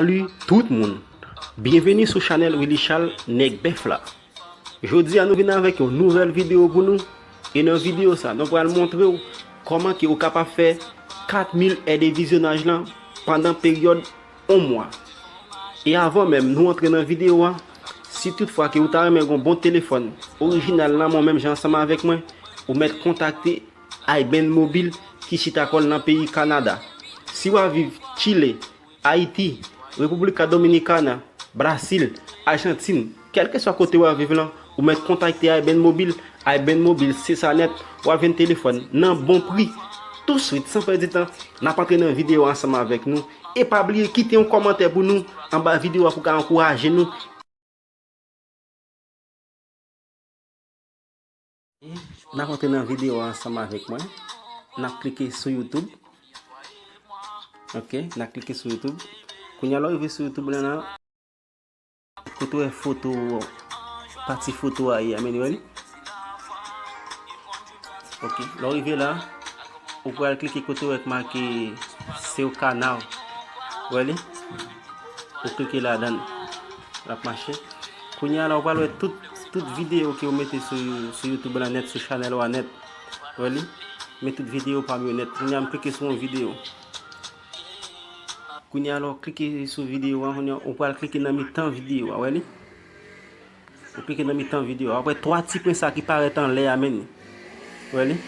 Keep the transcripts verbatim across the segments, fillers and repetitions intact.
Salut tout moun! Byenveni sou chanèl Willy Charles Nèg Bèf la. Jodi a nou vin avèk yon nouvèl videyo pou nou. E nan videyo sa, nou pral montre w kòman ke ou kapab fè kat mil èd e vizyonaj lan pandan peryòd yon mwa. E avan menm nou antre nan videyo a, si tout fwa ke ou ta renmen gon bon telefòn orijinal nan men w menm jan ansanm avèk mwen, ou mèt kontakte Iben Mobile ki chita kò l nan peyi Kanada. Si w ap viv Chile, Ayiti, República Dominicana, Brasil, Ajantin, kèlkeswa kote w ap viv lan, ou mèt kontakte Iben Mobile. Iben Mobile, se sa nèt, w ap jwenn telefòn nan bon pri. Touswit, san pèdi tan, n ap antre nan videyo a ansanm avèk nou. E pa bliye kite yon kòmantè pou nou anba videyo a pou ka ankouraje nou. N ap antre nan videyo a ansanm avèk mwen. N ap klike sou YouTube. Ok, n ap klike sou YouTube. Kounye a lè w rive sou YouTube la, nan kote w wè foto, pati foto a ye a, men w wè li. Ok, lè w rive la, ou pral klike kote w wè k make seu canal. Ou wè li? Ou klike ladan l. L ap mache. Kounye a la, ou pral wè tout, tout videyo ke ou mete sou, sou YouTube la nèt, sou chanèl ou a nèt. Ou wè li? Men tout videyo pa m yo nèt. Kounye a, m klike sou yon videyo. Kounye a, lè w klike sou videyo a, kounye a, ou pral klike nan mitan videyo a, wè li? Ou klike nan mitan videyo a. Apre twa ti pwen sa ki parèt anlè a, men li. Wè li?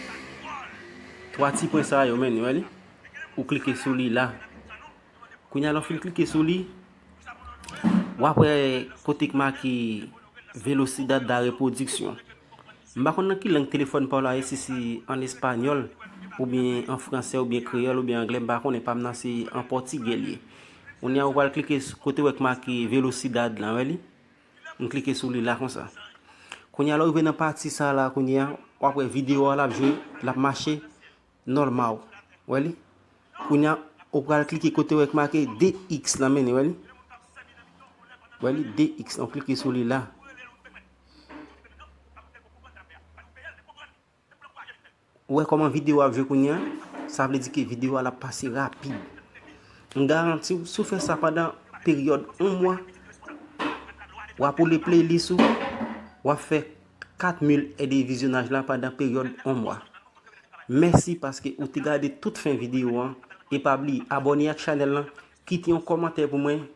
Twa ti pwen sa yo, men li, wè li? Ou klike sou li la. Kounye a, lè w fin klike sou li, w ap wè kote k make velosidad da repwodiksyon. M pa konn nan ki lang telefòn pa w la ye, si se an espanyòl, oubyen an fransè, oubyen kreyòl, oubyen anglè, m pa konnen, pa m nan se an pòtigè l ye. Kounye a, ou pral klike s-, kote w wè k make velosidad la, wè li? M klike sou li la konsa. Kounye a, lè w rive nan pati sa la, kounye a, w ap wè videyo a l ap jwe, l ap mache nòmal. Wè li? Kounye a, ou pral klike kote w wè k make de iks la, men li, wè li? Wè li, de iks, ou klike sou li la. Ou wè kòman videyo a ap jwe kounye a? Sa vle di ke videyo a l ap pase rapid. M garanti w, si w fè sa pandan peryòd yon mwa, w ap woule playlist ou, w ap fè kat mil èd e vizyonaj la pandan peryòd yon mwa. Mèsi paske ou te gade tout fen videyo an. E pa bliye abòne ak chanèl lan, kite yon kòmantè pou mwen,